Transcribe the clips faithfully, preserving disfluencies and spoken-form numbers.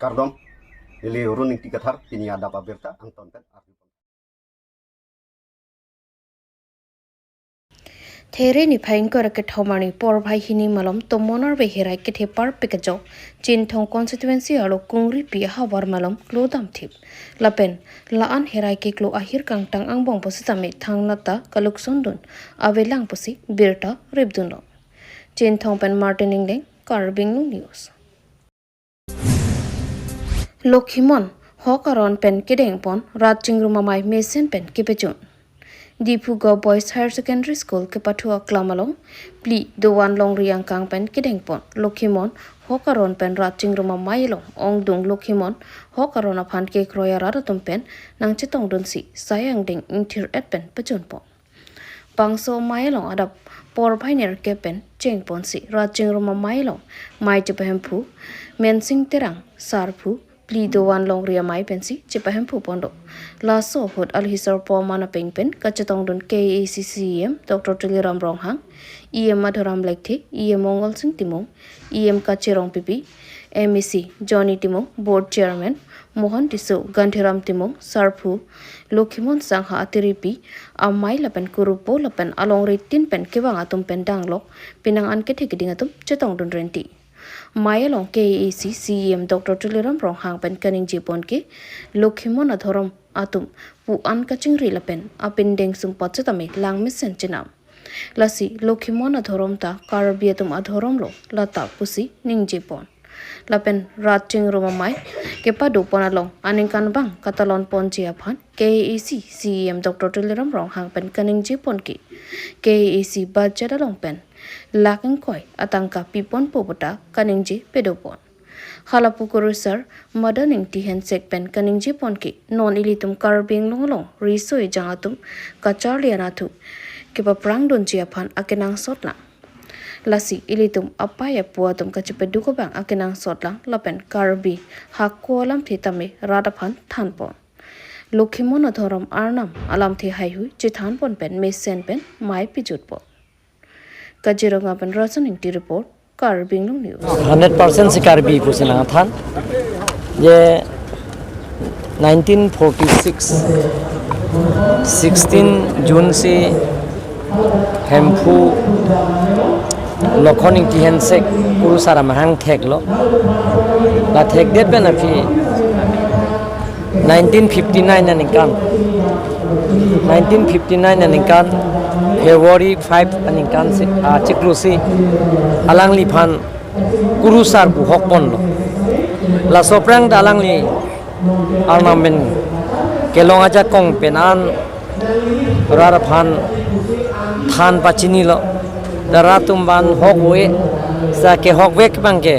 Kardom, ili Run Ingti Kathar, pini adap abirta, angton pen arju. There niphai ingkoi ra kethom arni porbhai hini malom tomon arve herai kethe parpik ajok Chinthong constituency arlo Kungripi ahavar malom klodam thip. Lapen la-an herai keklo ahir kangtang angbong pusitame thangnat ta kalukson dun avelang pusi birta ripdunlo. Chinthong pen Martin Ingleng, Karbi Anglong News. Lokhimon hok aron pen kedengpon rat chingrum amei mesen pen kepejun. Diphu Govt Boys Higher Secondary School kepathu aklam along phli dovan longri angkang pen kedengpon Lokhimon hok aron pen rat chingrum amei along ongdung Lokhimon hok aron aphan kekroi arat atum pen nangchetongdunsi sai angdeng ingthir-et pen pejunpon. Bangso amei along adap porbhai nerkep pen chengponsi rat chingrum amei along mei chepahemphu, Mensing Terang sarphu, phli dovan longri amei pensi chepahemphu pondo. Laso ahut alhi sarpo aman apeng pen kachetongdun K A A C C E M Doctor Tuliram Ronghang, E M Madhuram Lekthe, E M Mongol Sing Timung, E M Kache Rongpipi, M A C Johnny Timung, Board Chairman Mohan Tisso, Gandhiram Timung, sarphu Lokhimon Sangha atiripi amei lapen kurupo lapen alongri tin pen kevang atum pen danglok penang an kethe keding atum chetongdun renti. Mei along K A A C C E M Doctor Tuliram Ronghang pen kaningjepon ke Lokhimon adhorom atum pu an kachingri lapen apindeng sumpot setame langmesen chenam. Lasi Lokhimon adhorom ta Karbi atum adhorom lo lata pusi ningjepon. Lapen rat chingrum amei kepadopon along aningkanvang katalonponji aphan K A A C C E M Doctor Tuliram Ronghang pen kaningjepon ke K A A C budget along pen lakh ingkoi atangka piponpo puta kaningje pedopon. Halapu kurusar Madan Ingti Hensek pen kaningjepon ke non ilitum Karbi Anglong along riso ejang atum kacharli anatthu kepaprangdunji aphan akenangsot lang. Lasi ilitum apei apo atum kachepeduk abang akenangsot lang lapen Karbi hako alamthe tame rat aphan thanpon. Lokhimon adhorom arnam alamthe haihui chethanpon pen mesen pen mei pejutpon. Kaziranga pen Rasan Ingti report, Karbi Anglong News. Hundred percent si Karbi pusi nangthan. Je nineteen forty-six, sixteen June si Hemphu Lokhon Ingti Hensek kurusar amahang theklo. La thekdet pen aphi nineteen fifty-nine aningkan, nineteen fifty-nine aningkan February five aningkan si, ah, chiklo si alangliphan kurusar pu hokponlo. Laso aphrang ta alangli arnam pen kelong ajakong pen an rat aphan than pachinilo. Ta rat atum aphan hok ave, sa kehokvek abang ke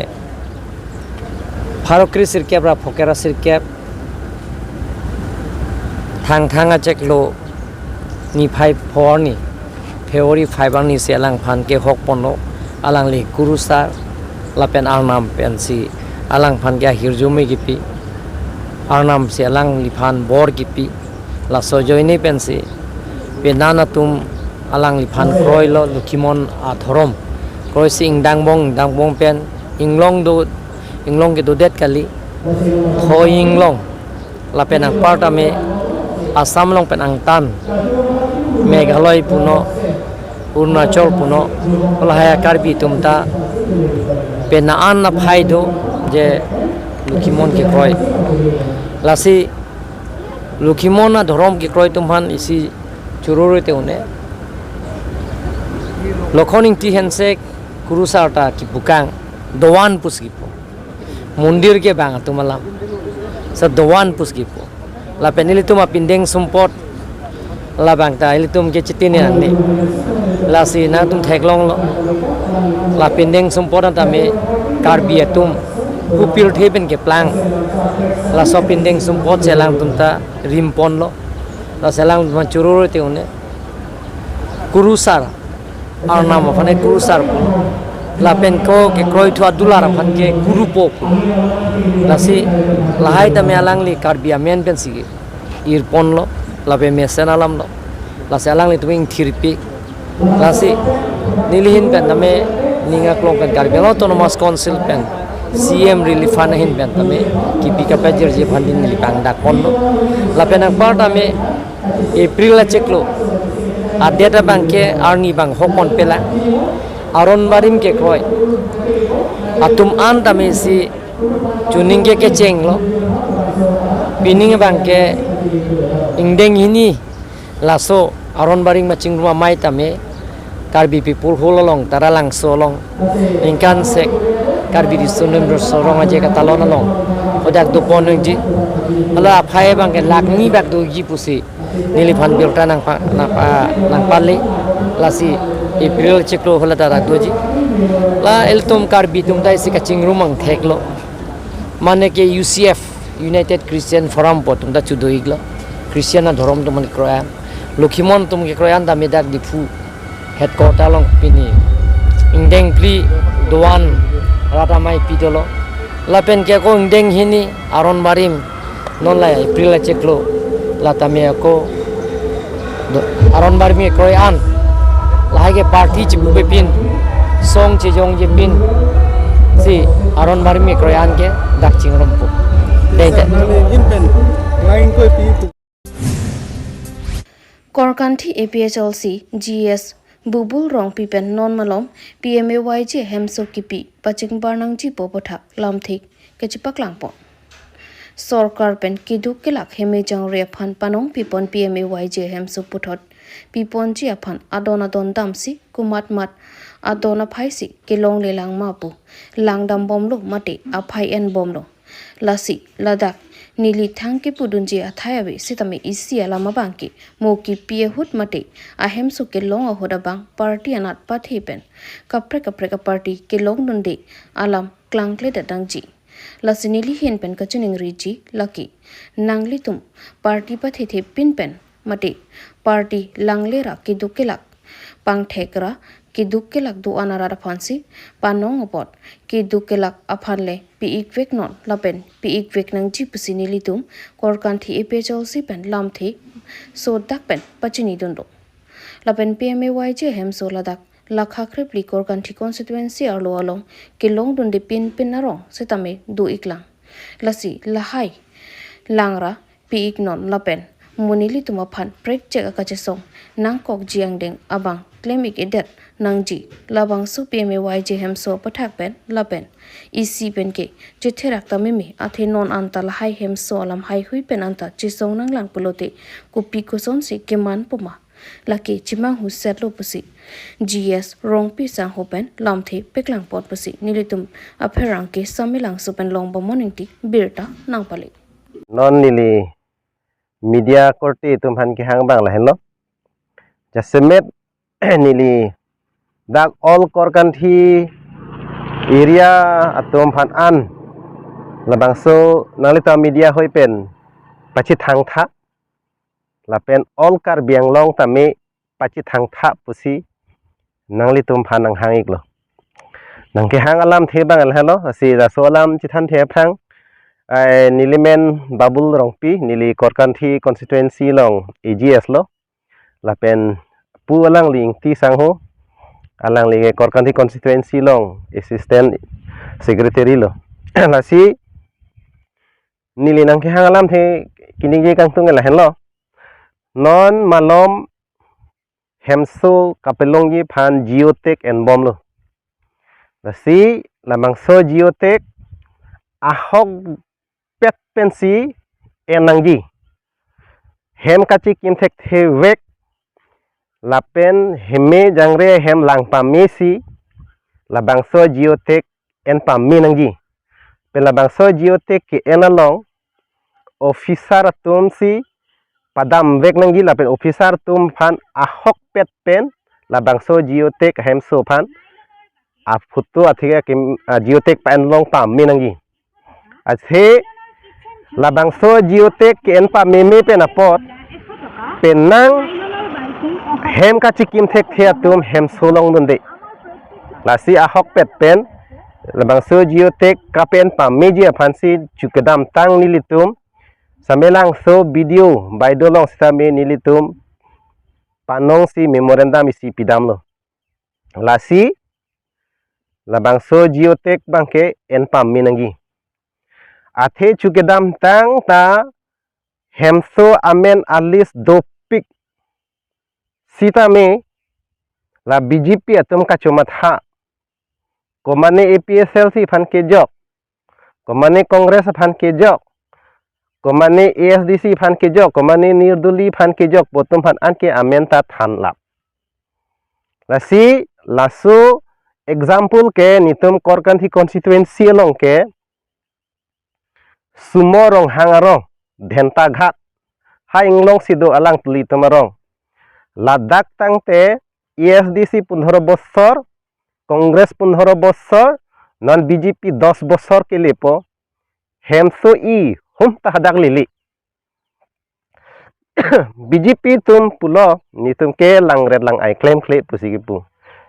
pharo kre sirkep ra phokera sirkep Thangthang achiklo niphai pho arni, February five arni si alangphan kehokponlo, alangli kurusar lapen arnam pensi alangphan ke ahirjume kipi, arnam si alangliphan bor kipi, laso ajoine pensi penan atum alangliphan kroilo, Lokhimon adhorom kroisi ingdangbong ingdangbong pen inglong do, inglong kedodet kali, hoi inglong lapen anparta me Assam along pen angtan, Meghalaya punon, Arunachal punon, lahai Karbi atum ta penan aphai do je Lokhimon kekroi. Lasi Lokhimon adhorom kekroi atum aphan isi chururu te un-e. Lokhon Ingti Hensek kurusar ta kipukang dovan pusi kipu. Mondir kevang atum alam. Sa dovan pusi kipu. Lapen ilitum apindeng sumpot labang ta ilitum ke chitine nangli. Lasi nangtum theklonglo. La pindeng sumpot an tame Karbi atum kupirthe pen keplang. Laso pindeng sumpot si alangtum ta rimponlo. Lasi alangtum chururu te un-e. Kurusar arnam aphan ke kurusar pu. Lapen ko kekroithu adular aphan ke kurupo pu. Lasi lahai tame alangli Karbi amen pensi irponlo, lapen mesen alamlo. Lasi alanglitum ingthirpi. Lasi neli ahin pen tame ning aklong pen Karbi Anglong Autonomous Council pen C M Relief Fund ahin pen tame kipi kapajirji aphan neli pangdak ponlo. Lapen anparta me April achiklo adet abangke arni bang hokon pela aron barim kekroi atum an tame si chuning ke kechenglo. Pining abangke ingdeng hini laso aron barim kachingrum amei tame Karbi People Hall along Taralangso along ningkan sek Karbi Riso Nimso Rong Aje Katalon along hadak dopon nangji. Hala aphai abangke lakh ni bak doji pusi neliphan birta nangpa nangpa nangpale. Lasi April achiklo hala ta dak doji. La ilitum Karbi atum ta isi kachingrum angthek lo. Mane ke U C F, United Christian Forum pu atum ta chudo-iklo. Christian adhorom atum mane kroian. Lokhimon atum kekroi an tame dak Diphu headquarter along pini ingdeng phli do-an rat amei pidolo. Lapen ke ako ingdeng hini aron barim non la April achiklo la tame ako do-, aron barim kekroi an lahai ke party chipupe pin, song chejongje pin si aron barim kekroi an ke dak chingrumpo. Dei te. Nangli ingpen line koi pi pu. Korkanthi A P H L C G S Bubul Rongpi pen non malom P M A Y G hemso kipi pachingbar nangji pu aputhak lamthe kachepaklang pon. Sorkar pen keduk kelak heme jangre aphan panong pipon P M A Y G hemso puthot piponji aphan adon adon damsi komat mat adon aphai si kelongle lang ma pu langdam bomlo mate aphai en bomlo. Lasi ladak neli thang kepudunji athai ave sitame isi alam abangke mo kipi ahut mate ahemso kelong ahut abang party anat pathe pen kaprek kaprek aparty kelongdunde alam klangkledet nangji. Lasi neli ahin pen kachiningriji lake nanglitum party pathethe pin pen mate party langle ra keduk kelak pangthek ra keduk kelak do-an arat aphansi panong apot keduk kelak aphan le pi-ikvek non lapen pi-ikvek nangji pusi nelitum Korkanthi A P H L C pen lamthe sodak pen pachinidunlo. Lapen P M A Y G hemso ladak lakha krephli Korkanthi constituency arlo along kelongdunde pin pin arong sitame do-iklang. Lasi lahai lang ra pi-ik non lapen mo nelitum aphan prekjak akachesong nangkokji angdeng abang klem-ik-edet nangji. Labangso P M A Y G hemso aputhak pen lapen isi pen ke chetherak ta meme athe non anta lahai hemso alam haihui pen anta chesong nanglang pulote kopi kosonsi keman poma lake chemanghu setlo pusi G S Rongpi sangho pen lamthe paklang pon pusi nelitum apherangke Samelangso pen Longbomon Ingti birta nangpale. Non neli media korte atum aphan kehang abang lahenlo. Jasemet neli dak all Korkanthi area atum aphan an labangso nanglitum media hoi pen pachethangtha lapen all Karbi Anglong tame pachethangtha pusi nanglitum aphan nanghang-iklo. Nangkehang alamthe abang lahelo, lasi laso alam chethanthe aphrang, ai, neli men Babul Rongpi, neli Korkanthi constituency along A G S lo. Lapen pu alangli Ingti sangho, alangli Korkanthi constituency along assistant secretary lo. Lasi neli nangkehang alamthe keningje kangtung lahelo. Non malom hemso kapelongji aphan geotag enbomlo. Lasi labangso geotag ahokpet pensi en nangji. Hem kachikim thekthevek lapen heme jangre ahem lang pamesi labangso geotag en pame nangji. Pen labangso geotag ke-en along officer atumsi padamvek nangji lapen officer atum aphan ahokpet pen labangso geotag ahemso aphan aphoto atheke akim, a, geotag pa-en long pame nangji. Athe labangso geotag ke-en pameme pen apot penang hem kachikim thekthe atum hemso longdunde. Lasi ahokpet pen labangso geotag kape-en pameji aphansi chu kedamtang nelitum Samelangso B D O Baido along sitame nelitum panongsi memorandum isi pidamlo. Lasi Labangso geotag abangke en pame nangji. Athe chu kedamtang ta hemso amen a-list dopik sitame la B J P atum kachomatha. Komane A P H L C aphan kejok, komane Congress aphan kejok, komane A S D C aphan kejok, komane Nirdoli aphan kejok pu atum aphan anke amen ta thanlap. Lasi laso example ke netum Korkanthi constituency along ke Sumo Ronghang arong, Dhentaghat, ha inglong si do alangli atum arong. Ladak tangte A S D C pundhoro bosor, Congress pundhoro bosor, non B J P dos bosor kelepo, hemso ihum ta hadak lili. B J P atum pulo, netum ke langret lang-ai klemkle pusi kipu.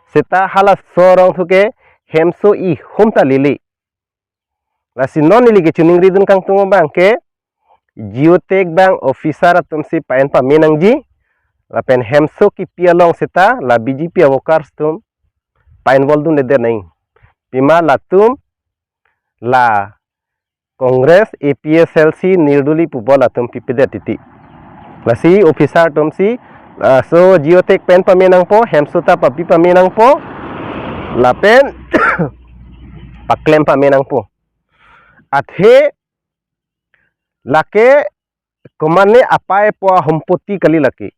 Seta halaso arong thu ke hemso ihum ta lili. Lasi non neli kechoningridun kangtung abangke geotag abang officer atum si pa-en pame nangji, lapen hemso kipi along seta la B J P a-workers atum pa-involve dundedet nang. Pima latum la Congress, A P H L C, Nirdoli pupo, latum pipedet titi. Lasi officer atum si, ah, so geotag pen pame nangpo, hemso ta papi pame nangpo, lapen paklem pame nangpo. Athe lake komane apei apo ahompoti kali lake.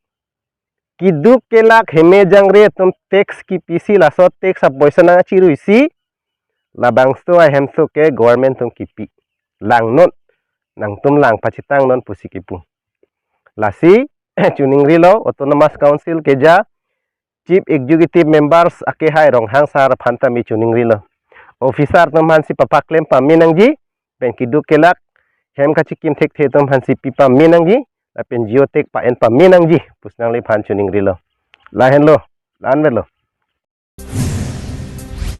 Keduk kelak heme jangre atum tax kipisi, laso tax apoisa nangchirui si labangso ahemso ke government atum kipi. Langnon, nangtum lang pachitangnon pusi kipu. Lasi choningrilo Autonomous Council keja Chief Executive Members akehai Ronghang sir aphan tame choningrilo. Officer atum aphan si papaklem pame nangji, pen keduk kelak hem kachikim thekthe atum aphan si pi pame nangji, lapen geotag pa-en pame nangji pusi nangliphan choningrilo. Lahenlo, la-anvetlo.